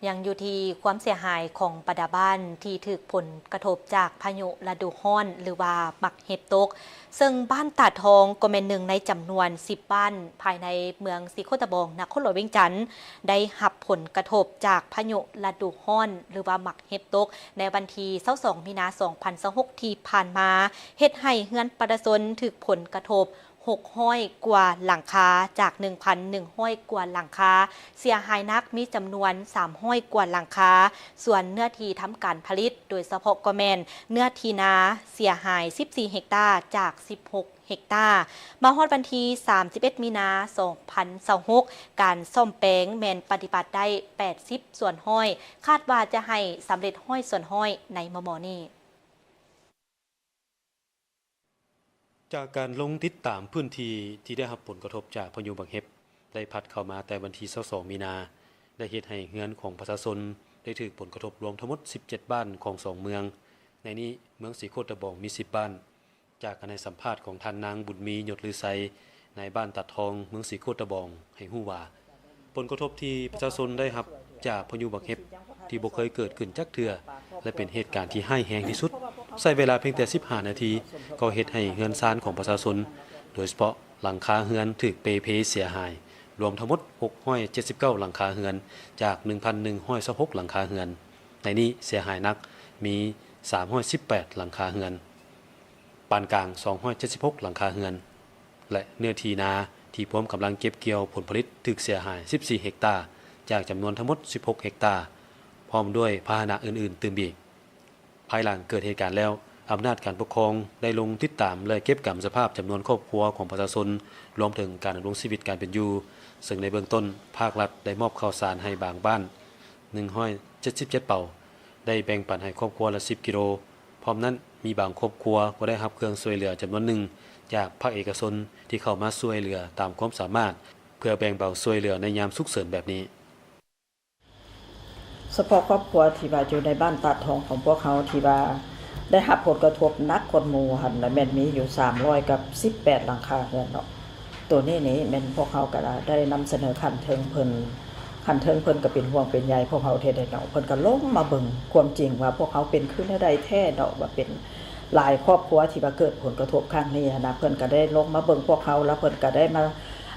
ຍັງຢູ່ທີ່ຄວາມເສຍຫາຍຂອງບັນດາບ້ານທີ່ຖືກຜົນກະທົບຈາກພາຍຸລະດູຮ້ອນ ຫຼືວ່າໝາກເຫັບຕົກ, ເຊິ່ງບ້ານຕາດທອງກໍແມ່ນໜຶ່ງໃນຈຳນວນສິບບ້ານພາຍໃນເມືອງສີໂຄດຕະບອງ ນະຄອນຫຼວງວຽງຈັນ ໄດ້ຮັບຜົນກະທົບຈາກພາຍຸລະດູຮ້ອນ ຫຼືວ່າໝາກເຫັບຕົກ ໃນວັນທີຊາວສອງ ມີນາ ສອງພັນຊາວຫົກ ທີ່ຜ່ານມາ, ເຮັດໃຫ້ເຮືອນປະຊາຊົນຖືກຜົນກະທົບ ຫົກຮ້ອຍກວ່າຫຼັງຄາ ຈາກໜຶ່ງພັນໜຶ່ງຮ້ອຍກວ່າຫຼັງຄາ, ເສຍຫາຍໜັກມີຈຳນວນສາມຮ້ອຍກວ່າຫຼັງຄາ, ສ່ວນເນື້ອທີ່ທຳການຜະລິດ ໂດຍສະເພາະກໍແມ່ນເນື້ອທີ່ນາ ເສຍຫາຍສິບສີ່ເຮັກຕາ ຈາກສິບຫົກເຮັກຕາ. ມາຮອດວັນທີສາມສິບເອັດ ມີນາ ສອງພັນຊາວຫົກ ການສ້ອມແປງແມ່ນປະຕິບັດໄດ້ແປດສິບສ່ວນຮ້ອຍ, ຄາດວ່າຈະໃຫ້ສຳເລັດຮ້ອຍສ່ວນຮ້ອຍໃນມໍ່ໆນີ້. ຈາກການລົງຕິດຕາມພື້ນທີ່ທີ່ໄດ້ຮັບຜົນກະທົບຈາກພາຍຸໝາກເຫັບ ໄດ້ພັດເຂົ້າມາແຕ່ວັນທີຊາວສອງ ມີນາ, ໄດ້ເຮັດໃຫ້ເຮືອນຂອງປະຊາຊົນໄດ້ຖືກຜົນກະທົບລວມທັງໝົດສິບເຈັດບ້ານຂອງສອງເມືອງ, ໃນນີ້ເມືອງສີໂຄດຕະບອງມີສິບບ້ານ. ຈາກການໃຫ້ສຳພາດຂອງທ່ານນາງບຸນມີ ຍົດລືໄຊ ນາຍບ້ານຕາດທອງ ເມືອງສີໂຄດຕະບອງ ໃຫ້ຮູ້ວ່າ ຜົນກະທົບທີ່ປະຊາຊົນໄດ້ຮັບຈາກພາຍຸໝາກເຫັບ ທີ່ບໍ່ເຄີຍເກີດຂຶ້ນຈັກເທື່ອ ແລະ ເປັນເຫດການທີ່ຮ້າຍແຮງທີ່ສຸດ, ໃຊ້ເວລາພຽງແຕ່ສິບຫ້ານາທີ ກໍເຮັດໃຫ້ເຮືອນຊານຂອງປະຊາຊົນ, ໂດຍສະເພາະຫຼັງຄາເຮືອນຖືກເປ່ເພເສຍຫາຍ, ລວມທັງໝົດຫົກຮ້ອຍເຈັດສິບເກົ້າຫຼັງຄາເຮືອນ ຈາກໜຶ່ງພັນໜຶ່ງຮ້ອຍຊາວຫົກຫຼັງຄາເຮືອນ. ໃນນີ້ເສຍຫາຍໜັກມີສາມຮ້ອຍສິບແປດຫຼັງຄາເຮືອນ, ປານກາງສອງຮ້ອຍເຈັດສິບຫົກຫຼັງຄາເຮືອນ ແລະ ເນື້ອທີ່ນາທີ່ພວມກຳລັງເກັບກ່ຽວຜົນຜະລິດຖືກເສຍຫາຍສິບສີ່ເຮັກຕາ ຈາກຈຳນວນທັງໝົດສິບຫົກເຮັກຕາ ພ້ອມດ້ວຍພາຫະນະອື່ນໆຕື່ມອີກ. ພາຍຫຼັງເກີດເຫດການແລ້ວ, ອຳນາດການປົກຄອງໄດ້ລົງຕິດຕາມ ແລະ ເກັບກຳສະພາບຈຳນວນຄອບຄົວຂອງປະຊາຊົນ, ລວມເຖິງການດຳລົງຊີວິດການເປັນຢູ່, ເຊິ່ງໃນເບື້ອງຕົ້ນ ພາກລັດໄດ້ມອບເຂົ້າສານໃຫ້ບາງບ້ານ ໜຶ່ງຮ້ອຍເຈັດສິບເຈັດເປົາ, ໄດ້ແບ່ງປັນໃຫ້ຄອບຄົວລະສິບກິໂລ. ພ້ອມນັ້ນ, ມີບາງຄອບຄົວກໍໄດ້ຮັບເຄື່ອງຊ່ວຍເຫຼືອຈຳນວນໜຶ່ງຈາກພາກເອກະຊົນທີ່ເຂົ້າມາຊ່ວຍເຫຼືອຕາມຄວາມສາມາດ ເພື່ອແບ່ງເບົາຊ່ວຍເຫຼືອໃນຍາມສຸກເສີນແບບນີ້. ສະເພາະຄອບຄົວທີ່ວ່າຢູ່ໃນບ້ານຕາດທອງຂອງພວກເຮົາ ທີ່ວ່າໄດ້ຮັບຜົນກະທົບໜັກກວ່າໝູ່ຫັ້ນນະ ແມ່ນມີຢູ່ສາມຮ້ອຍກັບສິບແປດຫຼັງຄາເຮືອນເນາະ. ໂຕນີ້ນີ້ແມ່ນພວກເຮົາກໍໄດ້ນຳສະເໜີຂັ້ນເທິງເພິ່ນ, ຂັ້ນເທິງເພິ່ນກໍເປັນຫ່ວງເປັນໃຍພວກເຮົາແທ້ເດເນາະ. ເພິ່ນກໍລົງມາເບິ່ງຄວາມຈິງວ່າພວກເຮົາເປັນຄືແນວໃດແທ້ເນາະ, ວ່າເປັນຫຼາຍຄອບຄົວທີ່ວ່າເກີດຜົນກະທົບຄັ້ງນີ້ຫັ້ນນະ. ເພິ່ນກໍໄດ້ລົງມາເບິ່ງພວກເຮົາ ແລ້ວເພິ່ນກໍໄດ້ມາ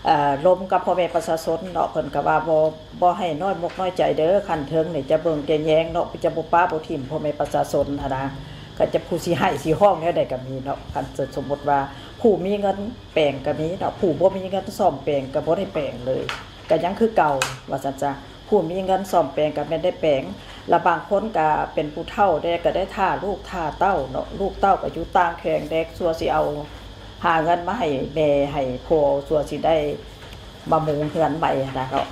ເອີ່ ລົມກັບພໍ່ແມ່ປະຊາຊົນເນາະ. ເພິ່ນກໍວ່າບໍ່ ບໍ່ໃຫ້ນ້ອຍອົກນ້ອຍໃຈເດີ, ຂັ້ນເທິງນີ້ຈະເບິ່ງຈະແຍງເນາະ, ຈະບໍ່ປະບໍ່ຖິ້ມພໍ່ແມ່ປະຊາຊົນຫັ້ນນະ, ກໍຈະຜູ້ຊິໄຫ້ຊິຮ້ອງແນວໃດກໍມີເນາະ. ຄັນສົມມຸດວ່າຜູ້ມີເງິນແປງກໍມີເນາະ, ຜູ້ບໍ່ມີເງິນສ້ອມແປງກໍບໍ່ໄດ້ແປງເລີຍ, ກໍຍັງຄືເກົ່າວ່າຊັ້ນຊະ. ຜູ້ມີເງິນສ້ອມແປງກໍແມ່ນໄດ້ແປງ, ລະບາງຄົນກໍເປັນຜູ້ເຖົ້າແດ່ ກໍໄດ້ຖ້າລູກຖ້າເຕົ້າເນາະ, ລູກເຕົ້າກໍຢູ່ຕ່າງແຂວງແດ່ ຊົ່ວຊິເອົາ ຫາເງິນມາໃຫ້ແມ່ໃຫ້ພໍ່ ຊົ່ວຊິໄດ້ມາມຸງເຮືອນໃໝ່ຫັ້ນນະເນາະ.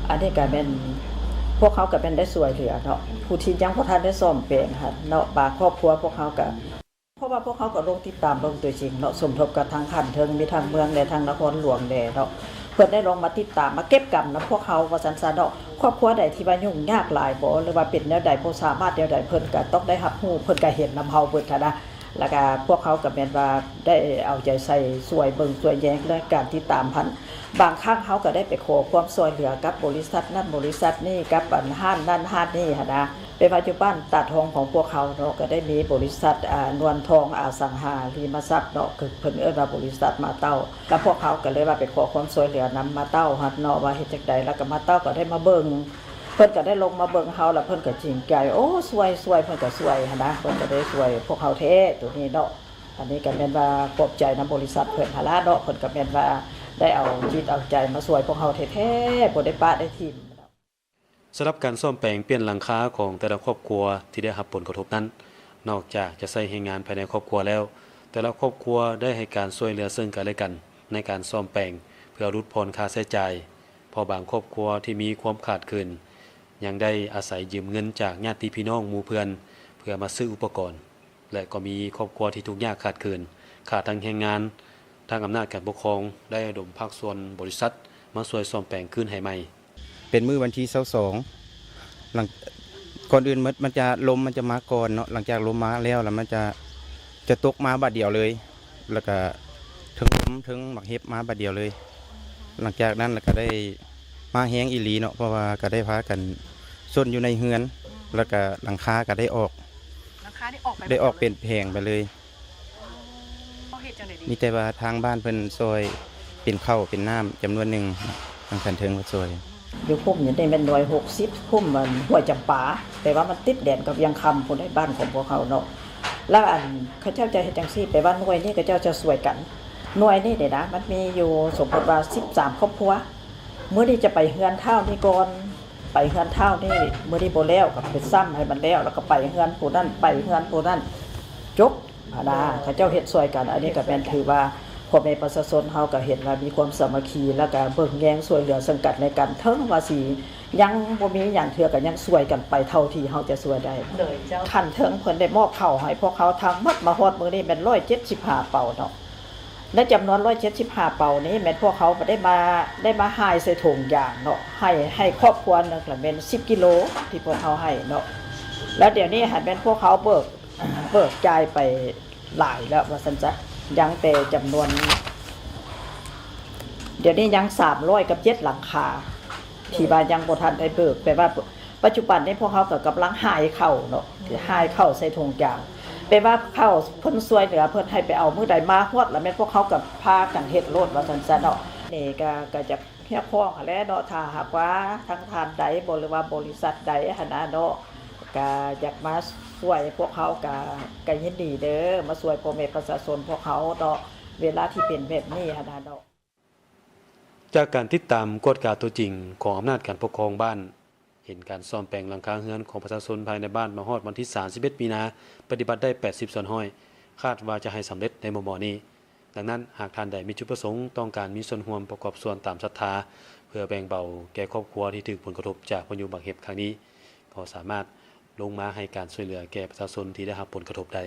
ອັນນີ້ກໍແມ່ນ ພວກເຮົາກໍແມ່ນໄດ້ຊ່ວຍເຫຼືອເນາະ, ຜູ້ທີ່ຍັງບໍ່ທັນໄດ້ສ້ອມແປງຫັ້ນເນາະ, ບາງຄອບຄົວພວກເຮົາກໍ ເພາະວ່າພວກເຮົາກໍລົງຕິດຕາມເບິ່ງຕົວຈິງເນາະ, ສົມທົບກັບທາງຂັ້ນເທິງ ມີທາງເມືອງແດ່ ທາງນະຄອນຫຼວງແດ່ເນາະ, ເພິ່ນໄດ້ລົງມາຕິດຕາມ ມາເກັບກຳນຳພວກເຮົາວ່າຊັ້ນຊະເນາະ. ຄອບຄົວໃດທີ່ວ່າຫຍຸ້ງຍາກຫຼາຍບໍ ຫຼືວ່າເປັນແນວໃດ ບໍ່ສາມາດແນວໃດ ເພິ່ນກໍຕ້ອງໄດ້ຮັບຮູ້, ເພິ່ນກໍເຫັນນຳເຮົາເບິດຫັ້ນນະ. ແລ້ວກະພວກເຮົາກະແມ່ນວ່າໄດ້ເອົາໃຈໃສ່ຊ່ວຍເບິ່ງຊ່ວຍແຍງ ແລະ ການຕິດຕາມຫັ້ນ. ບາງຄັ້ງເຮົາກະໄດ້ໄປຂໍຄວາມຊ່ວຍເຫຼືອກັບບໍລິສັດນັ້ນບໍລິສັດນີ້ ກັບອັນຮ້ານນັ້ນຮ້ານນີ້ຫັ້ນນະ. ແປວ່າຢູ່ບ້ານຕາດທອງຂອງພວກເຮົາເນາະ ກະໄດ້ມີບໍລິສັດ ອາ ນວນທອງອະສັງຫາລິມະຊັບເນາະ ຄືເພິ່ນເອີ້ນວ່າບໍລິສັດມາເຕົ້າ. ລະພວກເຮົາກະເລີຍວ່າໄປຂໍຄວາມຊ່ວຍເຫຼືອນຳມາເຕົ້າຫັ້ນເນາະ ວ່າເຮັດຈັ່ງໃດ. ລະກະມາເຕົ້າກະໄດ້ມາເບິ່ງ ເພິ່ນກໍໄດ້ລົງມາເບິ່ງເຮົາ ແລ້ວເພິ່ນກໍຈິງໃຈ ໂອ້ ຊ່ວຍ ຊ່ວຍ ເພິ່ນກໍຊ່ວຍຫັ້ນນະ, ເພິ່ນກໍໄດ້ຊ່ວຍພວກເຮົາແທ້ໂຕນີ້ເນາະ. ອັນນີ້ກໍແມ່ນວ່າຂອບໃຈນຳບໍລິສັດເພິ່ນຫັ້ນລະເນາະ, ເພິ່ນກໍແມ່ນວ່າໄດ້ເອົາຈິດເອົາໃຈມາຊ່ວຍພວກເຮົາແທ້ໆ, ບໍ່ໄດ້ປະໄດ້ຖິ້ມ. ສຳລັບການສ້ອມແປງປ່ຽນຫຼັງຄາຂອງແຕ່ລະຄອບຄົວທີ່ໄດ້ຮັບຜົນກະທົບນັ້ນ, ນອກຈາກຈະໃຊ້ແຮງງານພາຍໃນຄອບຄົວແລ້ວ, ແຕ່ລະຄອບຄົວໄດ້ໃຫ້ການຊ່ວຍເຫຼືອເຊິ່ງກັນແລະກັນໃນການສ້ອມແປງ ເພື່ອຫຼຸດຜ່ອນຄ່າໃຊ້ຈ່າຍ. ເພາະບາງຄອບຄົວທີ່ມີຄວາມຂາດເຂີນ ຍັງໄດ້ອາໄສຢືມເງິນຈາກຍາດຕິພີ່ນ້ອງໝູ່ເພື່ອນ ເພື່ອມາຊື້ອຸປະກອນ ແລະ ກໍມີຄອບຄົວທີ່ທຸກຍາກຂາດເຂີນ ຂາດທັງແຮງງານ. ທາງອຳນາດການປົກຄອງໄດ້ລະດົມພາກສ່ວນບໍລິສັດມາຊ່ວຍສ້ອມແປງຄືນໃຫ້ໃໝ່. ເປັນມື້ວັນທີຊາວສອງ ຫຼັງ ກ່ອນອື່ນມັນ ມັນຈະ ລົມມັນຈະມາກ່ອນເນາະ, ຫຼັງຈາກລົມມາແລ້ວ ແລ້ວມັນຈະ ຈະຕົກມາບາດດຽວເລີຍ. ແລ້ວກະເທິງລົມເທິງໝາກເຫັບມາບາດດຽວເລີຍ. ຫຼັງຈາກນັ້ນລະກະໄດ້ມາແຮງອີ່ຫຼີເນາະ, ເພາະວ່າກະໄດ້ພາກັນ ຊົນຢູ່ໃນເຮືອນ ແລ້ວກະຫຼັງຄາກະໄດ້ອອກ ຫຼັງຄານີ້ອອກໄປ ໄດ້ອອກເປັນແຜງໄປເລີຍ. ເຂົາເຮັດຈັ່ງໃດດີ? ມີແຕ່ວ່າທາງບ້ານເພິ່ນຊ່ອຍເປັນເຂົ້າເປັນນ້ຳຈຳນວນໜຶ່ງ ທາງຂັ້ນເທິງເພິ່ນຊ່ອຍ. ຢູ່ຄຸ້ມນີ້ແມ່ນໜ່ວຍຫົກສິບ ຄຸ້ມອັນຫ້ວຍຈຳປາ ແຕ່ວ່າມັນຕິດແດນກັບວຽງຄຳພຸ້ນໃດ ບ້ານຂອງພວກເຮົາເນາະ. ແລ້ວອັນເຂົາເຈົ້າຈະເຮັດຈັ່ງຊີ້ ແປວ່າໜ່ວຍນີ້ເຂົາເຈົ້າຈະຊ່ວຍກັນ. ໜ່ວຍນີ້ນີ້ນະ ມັນມີຢູ່ສົມມຸດວ່າສິບສາມຄອບຄົວ ມື້ນີ້ຈະໄປເຮືອນທ້າວນີ້ກ່ອນ ໄປເຮືອນທ້າວນີ້ ມື້ນີ້ບໍ່ແລ້ວກໍໄປຊ້ຳໃຫ້ມັນແລ້ວ ແລ້ວກໍໄປເຮືອນຜູ້ນັ້ນ ໄປເຮືອນຜູ້ນັ້ນ ຈົບຫັ້ນນະ. ເຂົາເຈົ້າເຮັດຊ່ວຍກັນ ອັນນີ້ກໍແມ່ນຖືວ່າພໍ່ແມ່ປະຊາຊົນເຮົາກໍເຫັນວ່າມີຄວາມສາມັກຄີ ແລ້ວກໍເບິ່ງແຍງຊ່ວຍເຫຼືອເຊິ່ງກັນແລະກັນ ເຖິງວ່າຊິຍັງບໍ່ມີຫຍັງເທື່ອກໍຍັງຊ່ວຍກັນໄປເທົ່າທີ່ເຮົາຈະຊ່ວຍໄດ້. ໂດຍເຈົ້າ ຂັ້ນເທິງເພິ່ນໄດ້ມອບເຂົ້າໃຫ້ພວກເຮົາທັງໝົດ ມາຮອດມື້ນີ້ແມ່ນຮ້ອຍເຈັດສິບຫ້າເປົາເນາະ. ໃນຈຳນວນຮ້ອຍເຈັດສິບຫ້າເປົານີ້ ແມ່ນພວກເຮົາໄດ້ມາ ໄດ້ມາຫາຍໃສ່ຖົງຢາງເນາະ ໃຫ້ ໃຫ້ຄອບຄົວໜຶ່ງລະແມ່ນສິບກິໂລທີ່ພວກເຮົາໃຫ້ເນາະ. ແລ້ວດຽວນີ້ຫັ້ນແມ່ນພວກເຮົາເບີກ ເບີກຈ່າຍໄປຫຼາຍແລ້ວວ່າຊັ້ນຊະ ຍັງແຕ່ຈຳນວນ ດຽວນີ້ຍັງສາມຮ້ອຍກັບເຈັດຫຼັງຄາ ທີ່ວ່າຍັງບໍ່ທັນໄດ້ເບີກ ແປວ່າ ປັດຈຸບັນນີ້ພວກເຮົາກໍກຳລັງຫາຍເຂົ້າເນາະ ຫາຍເຂົ້າໃສ່ຖົງຢາງ ແປວ່າເຂົ້າເພິ່ນຊ່ວຍເຫຼືອ ເພິ່ນໃຫ້ໄປເອົາມື້ໃດມາຮອດລະແມ່ນພວກເຮົາກໍພາກັນເຮັດໂລດວ່າຊັ້ນຊະເນາະ. ນີ້ກໍ ກໍຢາກຮຽກຮ້ອງຫັ້ນແຫຼະເນາະ ຖ້າຫາກວ່າທາງທ່ານໃດບໍ່ ຫຼືວ່າບໍລິສັດໃດຫັ້ນນະເນາະ ກໍຢາກມາຊ່ວຍພວກເຮົາ ກໍ ກໍຍິນດີເດີ ມາຊ່ວຍພໍ່ແມ່ປະຊາຊົນພວກເຮົາເນາະ ເວລາທີ່ເປັນແບບນີ້ຫັ້ນນະເນາະ. ຈາກການຕິດຕາມກວດກາຕົວຈິງຂອງອຳນາດການປົກຄອງບ້ານ ເຫັນການສ້ອມແປງຫຼັງຄາເຮືອນຂອງປະຊາຊົນພາຍໃນບ້ານມາຮອດວັນທີສາມສິບເອັດ ມີນາ ປະຕິບັດໄດ້ແປດສິບສ່ວນຮ້ອຍ ຄາດວ່າຈະໃຫ້ສຳເລັດໃນມໍ່ໆນີ້. ດັ່ງນັ້ນ, ຫາກທ່ານໃດມີຈຸດປະສົງຕ້ອງການມີສ່ວນຮ່ວມປະກອບສ່ວນຕາມສັດທາ ເພື່ອແບ່ງເບົາແກ່ຄອບຄົວທີ່ຖືກຜົນກະທົບຈາກພາຍຸໝາກເຫັບຄັ້ງນີ້, ກໍສາມາດລົງມາໃຫ້ການຊ່ວຍເຫຼືອແກ່ປະຊາຊົນທີ່ໄດ້ຮັບຜົນກະທົບໄດ້.